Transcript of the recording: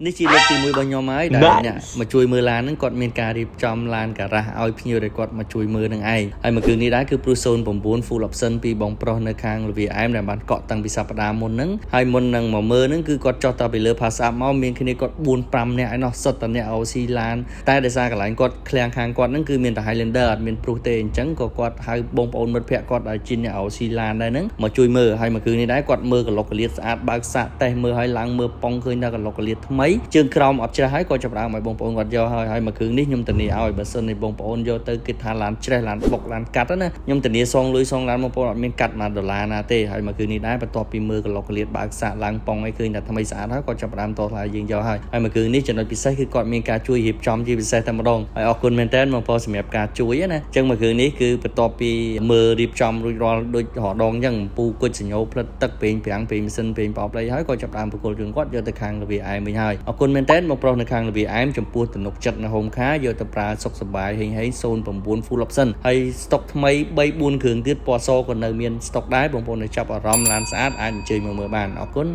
នេះជាលើកទី1របស់ខ្ញុំហើយដែលអ្នក Nice. មកជួយមើលឡានហ្នឹងគាត់មានការរៀបចំឡានការ៉ាស់ឲ្យភ្ញៀវដែលគាត់មកជួយមើលនឹងឯងហើយមួយគ្រឿងនេះដែរគឺ Prius 09 full option ពីបងប្រុសនៅខាងល្វាអែមដែលបានកក់តាំងពីសប្តាហ៍មុនហ្នឹងហើយមុននឹងមកមើលហ្នឹងគឺគាត់ចុះតពីលើ pass up មកមានគ្នាគាត់4 5នាក់ឯណោះសុទ្ធតែអ្នក OC ឡានតែដោយសារកន្លែងគាត់ឃ្លាំងខាងគាត់ហ្នឹងគឺមានតែ Highlander អត់មាន Prius ទេអញ្ចឹងក៏គាត់ហៅបងប្អូនមិត្តភ័ក្តិគាត់ដែលជាអ្នក OC ឡានដែរហ្នឹងមកជួយមើលហើយមួយគ្រឿងនេះដែរគាត់មើលកលុកកលៀតស្អាតបើកសាកតេស្តមើលឲ្យឡើងមើលប៉ុងឃើញថាកលុកកលៀតថ្មីជើងក្រោមអត់ច្រេះហើយក៏ចាប់ផ្ដើមឲ្យបងប្អូនគាត់យកហើយហើយមួយគ្រឿងនេះខ្ញុំធានាឲ្យបើសិនជាបងប្អូនយកទៅគិតថាឡានច្រេះឡានបុកឡានកាត់ណាខ្ញុំធានាសងលុយសងឡានបងប្អូនអត់មានកាត់1ដុល្លារណាទេហើយមួយគ្រឿងនេះដែរបន្ទាប់ពីមើលកលុកកលៀតបើកសាកឡើងប៉ុងឲ្យឃើញថាថ្មីស្អាតហើយក៏ចាប់ផ្ដើមតថ្លៃយើងយកហើយហើយមួយគ្រឿងនេះចំណុចពិសេសគឺគាត់មានការជួយរៀបចំជាពិសេសតែម្ដងហើយអរគុណមែនតើបងប្អូនសម្រាប់ការជួយណាអញ្ចឹងមួយគ្រឿងនេះគឺបន្ទាប់ពីមើលរៀបចំរួចរាល់ដូចរដងអញ្ចឹងពូគុជសញ្ញោផ្លិតទឹកពេញប្រាំងពេញម៉ាស៊ីនពេញប្រអប់អីហើយក៏ចាប់ផ្ដើមប្រគល់ជូនគាត់យកទៅខាងល្វាអែមវិញហើយអរគុណមែនតើបងប្រុសនៅខាងល្វាអែមចំពោះទំនុកចិត្តនៅ Home Car យកទៅប្រើសុខសប្បាយហេងហេង09 full option ហើយស្តុកថ្មី3 4គ្រឿងទៀតពណ៌សក៏នៅមានស្តុកដែរបងប្អូននៅចាប់អារម្មណ៍ឡានស្អាតអាចអញ្ជើញមកមើលបានអរគុណ។